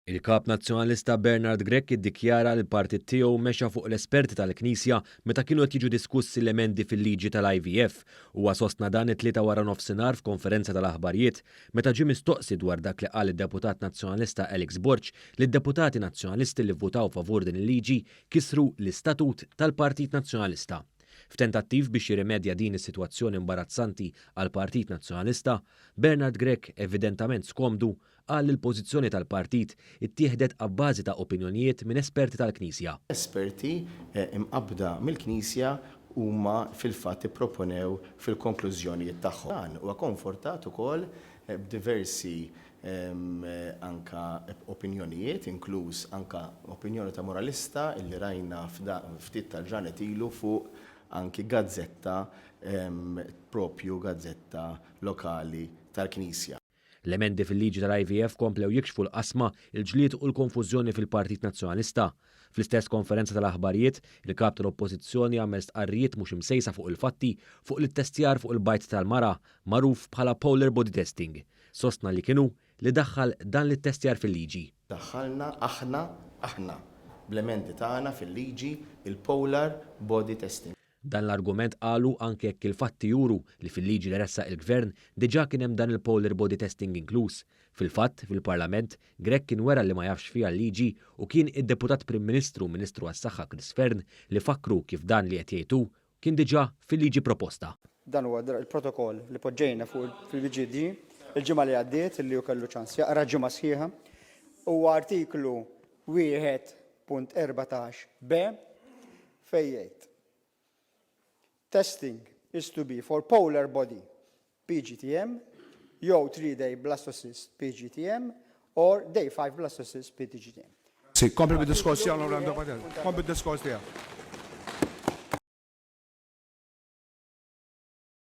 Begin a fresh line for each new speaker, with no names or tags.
Il-Kap Nazzjonalista Bernard Grech iddikjara li l-partit tiegħu mexa fuq l-esperti tal-Knisja meta kienu qed jiġu diskussi l-emendi fil-liġi tal-IVF. Huwa sostna dan it-Tlieta waranofsinhar f'konferenza tal-aħbarijiet meta ġie mistoqsi dwar dak li qal id-Deputat Nazzjonalista Alex Borg li d-deputati Nazzjonalisti li vvutaw favur din il-liġi kisru l-istatut tal-Partit Nazzjonalista. F'tentattiv biex jirrimedja din is-sitwazzjoni imbarazzanti għall-Partit Nazzjonalista, Bernard Grech, evidentament skomdu, qal li l-pożizzjoni tal-partit ittieħdet abbażi ta' opinjonijiet minn esperti tal-Knisja.
Esperti mqabbda mill-Knisja huma fil-fatt ipproponew fil-konklużjonijiet tagħhom. Dan huwa konfortat ukoll b'diversi anka opinjonijiet, inkluż anka opinjoni ta' moralista illi rajna ftit tal-ġranet ilu fuq anki gazzetta propju gazzetta lokali tal-Knisja.
L-emendi fil-liġi tal-IVF komplew jikxfu l-qasma, il-ġlied u l-konfużjoni fil-Partit Nazzjonalista. Fl-istess konferenza tal-aħbarijiet, il-Kap tal-Oppożizzjoni għamel stqarrijiet mhux imsejsa fuq il-fatti fuq l-ittestjar fuq il-bajd tal-mara, magħruf bħala polar body testing. Sostna li kien hu li daħħal dan l-ittestjar fil-liġi.
Daħħalna aħna, aħna, bl-emendi tagħna fil-liġi, il-polar body testing.
Dan l-argument qalu anke jekk il-fatti juru li fil-liġi li ressaq il-Gvern diġà kien hemm dan il-polar body testing inkluż. Fil-fatt, fil-Parlament, Grech kien wera li ma jafx fiha l-liġi u kien id-Deputat Prim Ministru u Ministru għas-Saħħa Chris Fearne li fakkru kif dan li qed jgħid hu kien diġà fil-liġi proposta.
Dan huwa l-protokoll li poġġejna fuq fil-BGD il-ġimgħa li għaddiet li hu kellu ċans jaqra ġimgħa sħiħa. Huwa artiklu 1.14 b fejn jgħid Testing is to be for polar body PGTM jew 3-day blastocyst PGTM or day 5 blastocyst PGTM.
Grazzi. Kompli bid-diskors tiegħek, Onorevoli Patel. Kompli bid-diskors tiegħek.